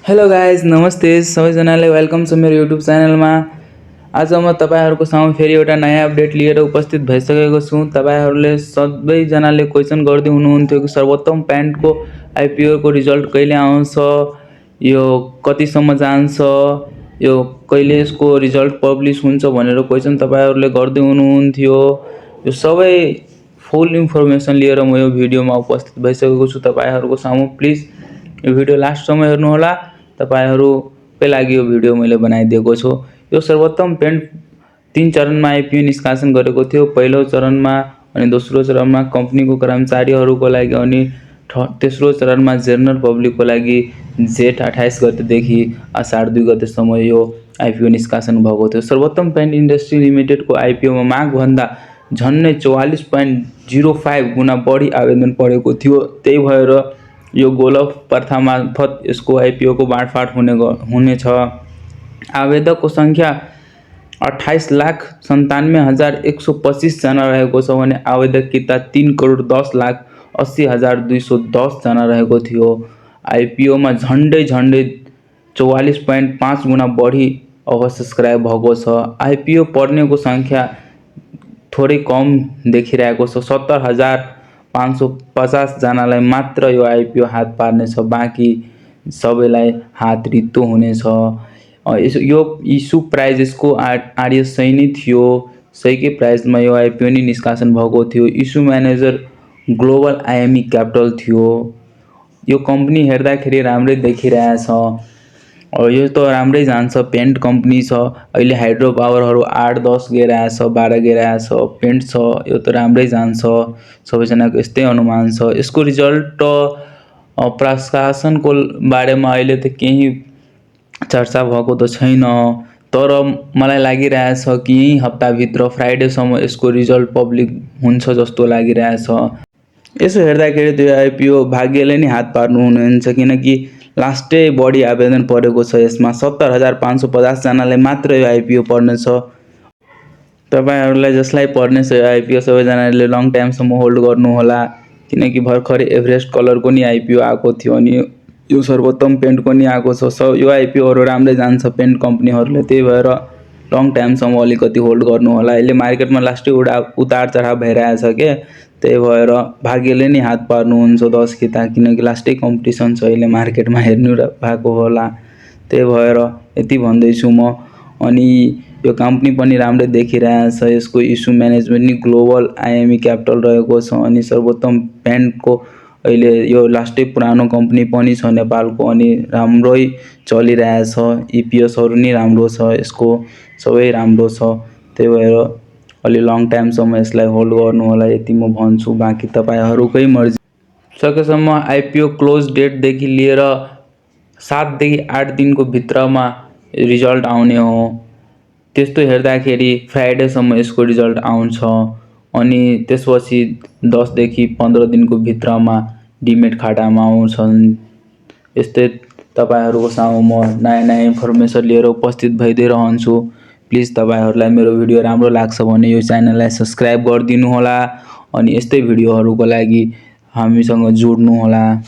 Hello guys नमस्ते सबैजनालाई welcome छ मेरो युट्युब च्यानलमा। आज म तपाईहरुको सामु फेरि एउटा नयाँ अपडेट लिएर उपस्थित भइसकेको छु। तपाईहरुले सबैजनाले क्वेशन गर्दै हुनुहुन्थ्यो कि सर्वोत्तम प्यान्टको आइपिओ को रिजल्ट कहिले आउँछ, यो कतिसम्म जान्छ, यो कहिले यसको रिजल्ट पब्लिस हुन्छ भनेर क्वेशन तपाईहरुले गर्दै हुनुहुन्थ्यो। यो सबै फुल इन्फर्मेसन लिएर म यो भिडियोमा उपस्थित भइसकेको छु तपाईहरुको सामु। प्लिज यो भिडियो लास्टसम्म हेर्नु होला। तपाईहरुकै लागि यो भिडियो मैले बनाइदिएको छु। यो सर्वोत्तम पेन्ट 3 चरणमा आइपिओ निष्कासन गरेको थियो। पहिलो चरणमा अनि दोस्रो चरणमा कम्पनीको कर्मचारीहरुको लागि अनि तेस्रो चरणमा जनरल पब्लिकको लागि जेठ 28 गतेदेखि असार 2 गतेसम्म यो आइपिओ निष्कासन भएको थियो। सर्वोत्तम पेन्ट इन्डस्ट्री लिमिटेडको आइपिओमा मागभन्दा झन्नै 44.05 गुणा बढी आवेदन परेको थियो। त्यही भएर यो गोलफ प्रथा मार्फत यसको आइपिओ को बाँडफाँड हुनेछ। आवेदकको संख्या 28,97,125 जना रहेको छ भने आवेदकता 3,10,80,210 जना रहेको थियो। आइपिओमा झन्डै 44.5 गुणा बढी ओभरसब्सक्राइब भएको छ। आइपिओ पर्नेको संख्या थोरै कम देखिरहेको छ। 70,550 जनालाई मात्र यो आइपिओ हात पार्नेछ, बाँकी सबैलाई हात रित्तो हुनेछ। यो इस्यु प्राइस यसको आरएस नै थियो। सहीकै प्राइसमा यो आइपिओ नि निष्कासन भएको थियो। Issue manager global IME capital थियो। यो कम्पनी हेर्दाखेरि राम्रै देखिरहेछ। यो त राम्रै जान्छ, पेन्ट कम्पनी छ। अहिले हाइड्रो पावरहरु 8-10 गइरहेछ, 12 गइरहेछ। पेन्ट छ, यो त राम्रै जान्छ। सबैजनाको यस्तै अनुमान छ। यसको रिजल्ट प्रकाशनको बारेमा अहिले त केही चर्चा भएको त छैन, तर मलाई लागिरहेछ कि यही हप्ताभित्र फ्राइडेसम्म यसको रिजल्ट पब्लिक हुन्छ जस्तो लागिरहेछ। यसो हेर्दाखेरि त्यो आइपिओ भाग्यले नै हात पार्नु हुनुहुन्छ, किनकि लास्टै बढी आवेदन परेको छ। यसमा 70,550 जनालाई मात्र यो आइपिओ पर्नेछ। तपाईहरुलाई जसलाई पर्नेछ यो आइपिओ सबैजनाले लङ टाइमसम्म होल्ड गर्नु होला, किनकि भर्खरै एभरेस्ट कलरको नि आइपिओ आएको थियो अनि यो सर्वोत्तम पेन्टको नि आएको छ। यो आइपिओहरु राम्रै जान्छ पेन्ट कम्पनीहरुले, त्यही भएर लङ टाइमसम्म अलिकति होल्ड गर्नु होला। अहिले मार्केटमा लास्टै उतार चढाव भइरहेछ के, त्यही भएर भाग्यले नै हात पार्नुहुन्छ 10 किता, किनकि लास्टै कम्पिटिसन छ अहिले मार्केटमा हेर्नु भएको होला। त्यही भएर यति भन्दैछु म। अनि यो कम्पनी पनि राम्रै देखिरहेछ। यसको इस्यु म्यानेजमेन्ट नि ग्लोबल आइएमई क्यापिटल रहेको छ अनि सर्वोत्तम पेन्टको अहिले यो लास्टै पुरानो कम्पनी पनि छ नेपालको अनि राम्रै चलिरहेछ। इपिएसहरु नि राम्रो छ, यसको सबै राम्रो छ। त्यही भएर अलि लङ टाइमसम्म यसलाई होल्ड गर्नु होला, यति म भन्छु। बाँकी तपाईहरुकै मर्जी। सकेसम्म आइपिओ क्लोज डेट देखि लिएर 7 देखि 8 दिनको भित्रमा रिजल्ट आउने हो। त्यस्तो हेर्दाखेरि फ्राइडेसम्म यसको रिजल्ट आउँछ अनि त्यसपछि 10 देखि 15 दिनको भित्रमा डिमेट खातामा आउँछन्। यस्तै तपाईहरुको सामु म नयाँ इन्फर्मेसन लिएर उपस्थित भइदै रहन्छु। प्लिज तपाईहरुलाई मेरो भिडियो राम्रो लाग्छ भने यो च्यानललाई सब्स्क्राइब गरिदिनु होला अनि यस्तै भिडियोहरुको लागि हामीसँग जोड्नु होला।